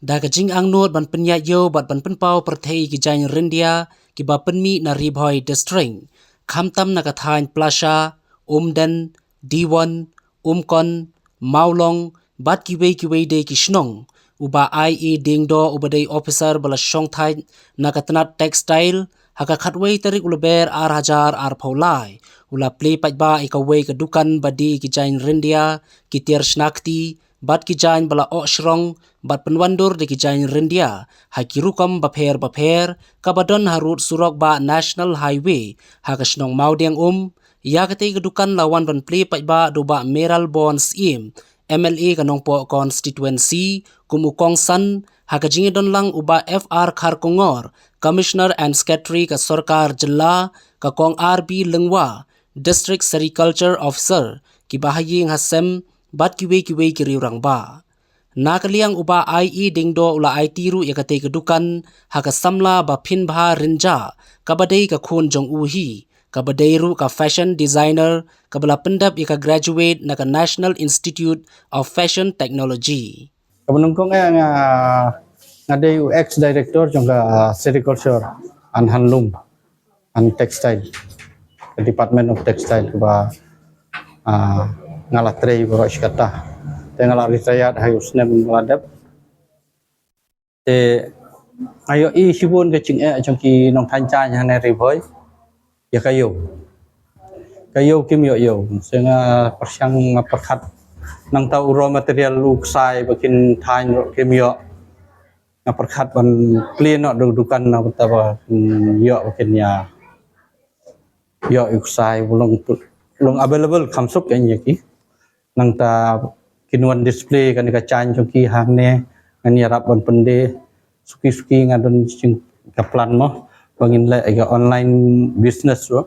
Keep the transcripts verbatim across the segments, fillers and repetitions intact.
Da ka jingangnud ban pynïaid ïew bad ban pynpaw pyrthei ki jaiñ ryndia kiba pynmih na Ri Bhoi District, khamtam na ka thaiñ Plasha, Umden, Diwon, Umkon, Mawlong bad kiwei kiwei de ki shnong, u Bah I A Diengdoh uba dei officer ba la shongthait na ka tnat textile ha ka khatwei tarik u Lber ar hajar arphew lai, u la plie paidbah ïa kawei ka dukan ba die ki jaiñ ryndia, ki tiar shna kti bad ki jaiñ ba la oh shrong bad pynwandur da ki jaiñ ryndia ha ki rukom bapher bapher, kaba don harud surok bah National Highway ha ka shnong Mawdiangum. Ïa katei ka dukan la wan ban plie paidbah da u Bah Mayralborn Syiem, M L A ka Nongpoh Constituency, kum u kongsan, ha ka jingïadon lang u Bah F R Kharkongor, Commissioner and Secretary ka Sorkar Jylla, ka Kong R B Lyngwa, District Sericulture Officer, kiba ha ïing ha sem bad kiwei kiwei ki riew rangbah. Na ka liang u Bah I A Diengdoh u la aiti ruh ïa katei ka dukan ha ka samla Bah Pynbha Rynjah, kaba dei ka khun jong u hi, kaba dei ruh ka fashion designer, kaba la pyndep ïa ka graduate na ka National Institute of Fashion Technology. Kaba nyngkong eh nga, nga dei u ex director jong ka Sericulture and Handloom and Textile, ka Department of Textile, kaba, ah, nga la trei baroh shi katta. Te nga la retired ha u snem ba la dep. Te nga ïohi shibun ka jingeh jong ki nongthaiñ jaiñ hangne Ri Bhoi ïa ka ïew. Ka ïew kim ïoh ïew. Te nga pyrshang, nga pyrkhat, nangta u raw material, u ksai ba kin thaiñ ruh kim ïoh. Nga pyrkhat ban plie noh da u dukan na bynta ba kin ïoh, ba kin ïa ïoh u ksai ba long, long available, kham suk ïa ki. Nangta kin wan display kane ka jaiñ jong ki hangne, ngan ïarap ban pyndie. Suki suki nga don jing ka plan mo ba ngin leh ïa ka online business ruh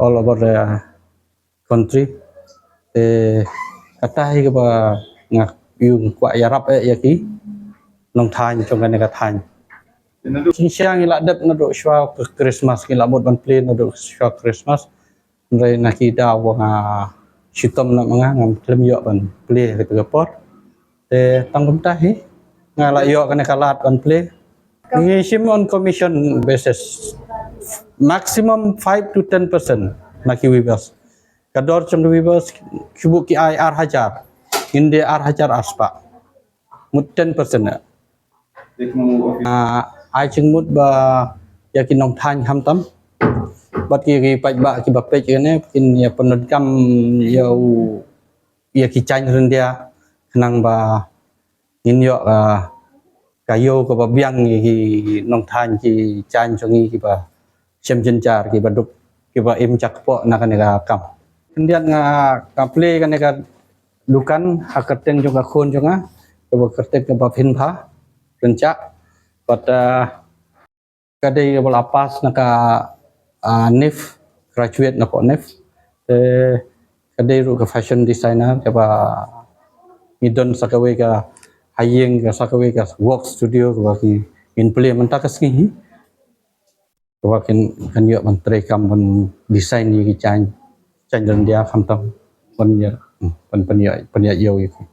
all over the country. Te kata hi kaba nga ïoh kwah ïarap eh ïa ki nongthaiñ jong kane ka thaiñ. Jingshisha ngi la dep naduh shuwa ka Christmas, ngi la mut ban plie naduh shuwa Christmas. Hynrei na ki daw ba nga shitom na ma nga, ngam khlem ïoh ban plie ha kata ka por. Te tang kumta hi nga la ïoh kane ka lad ban plie. Ngi shim on commission basis, maximum five to ten percent na ki weavers. Ka dor jong ki weavers, ki buh ki ai ar hajar, ngin die ar hajar ar spah, mut ten percent na. Ah, ai jingmut ba ïa ki nongthaiñ khamtam bad ki, ki paidbah kiba peit kane, kin ïa pyndonkam ïa u, ïa ki jaiñ ryndia, khnang ba ngin ïoh, ah, ka ïew kaba biang ïa ki nongthaiñ, ki jaiñ jong ngi kiba shem jynjar, kiba duk, kiba im jakpoh na kane ka kam. Khyndiat nga, nga plie kane ka dukan ha kyrteng jong ka khun jong nga, kaba kyrteng ka Bah Pynbha Rynjah. Bad, ah, ka dei kaba la pass na ka, ah, NIFT, graduate na ka NIFT. Te ka dei ruh ka fashion designer, kaba ngi don sa kawei ka ha ïing, ka sa kawei ka work studio, kaba ki, ngin plie mynta ka sngi hi. Kaba kin, kan ïoh ban trei kam ban design ïa ki jaiñ, jaiñ ryndia khamtam ban ïa, hmm, ban, ban ïa, ban ïa ïew ïa ki.